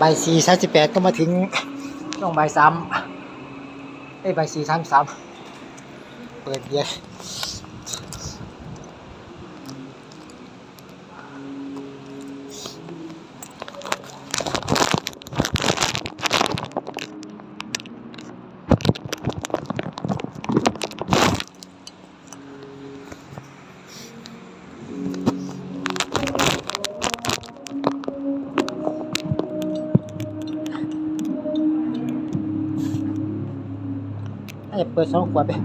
ບ່າຍສີ່ສາມສິບແປດ ກໍມາເຖິງຊ່ວງບ່າຍສາມ ເອີຍ ບ່າຍສີ່ສາມສິບສາມ ເປີດເບຍ. ໜ້າຈະເປີດສອງຂວດເດ້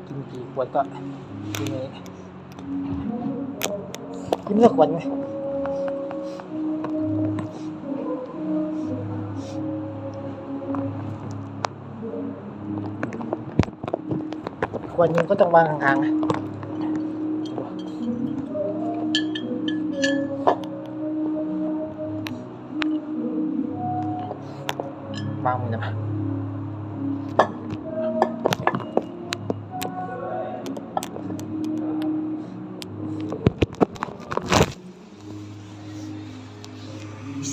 ກິນກີ່ຂວດກໍກິນ ກິນສັກຂວດໄງ ຂວດໜຶ່ງກໍຕ້ອງວາງຂ້າງໆ ວາງມືນຳ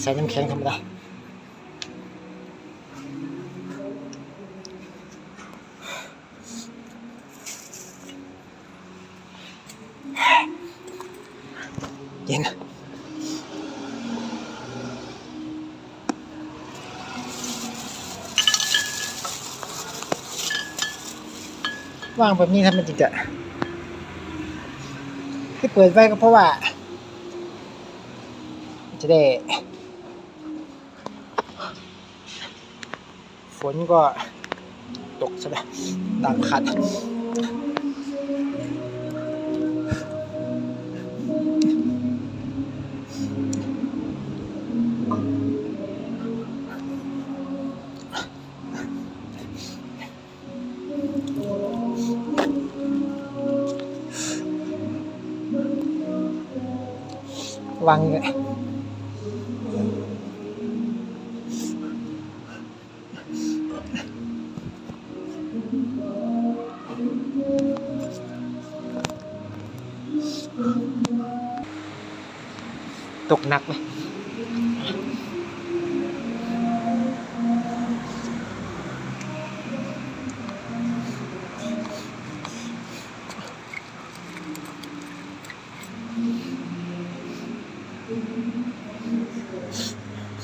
ໃສ່ນ້ຳແຂງທຳມະດາ. ເຢັນ ວາງແບບນີ້ ຖ້າມັນຈິງຈະ ຄືເປີດໄວ້ກໍເພາະວ່າ ຈະໄດ້ ຝົນກໍຕົກຊະແລ້ວ ນ້ຳຂັດ. ວາງນີ້ແຫຼະ ຕົກໜັກເລີຍ.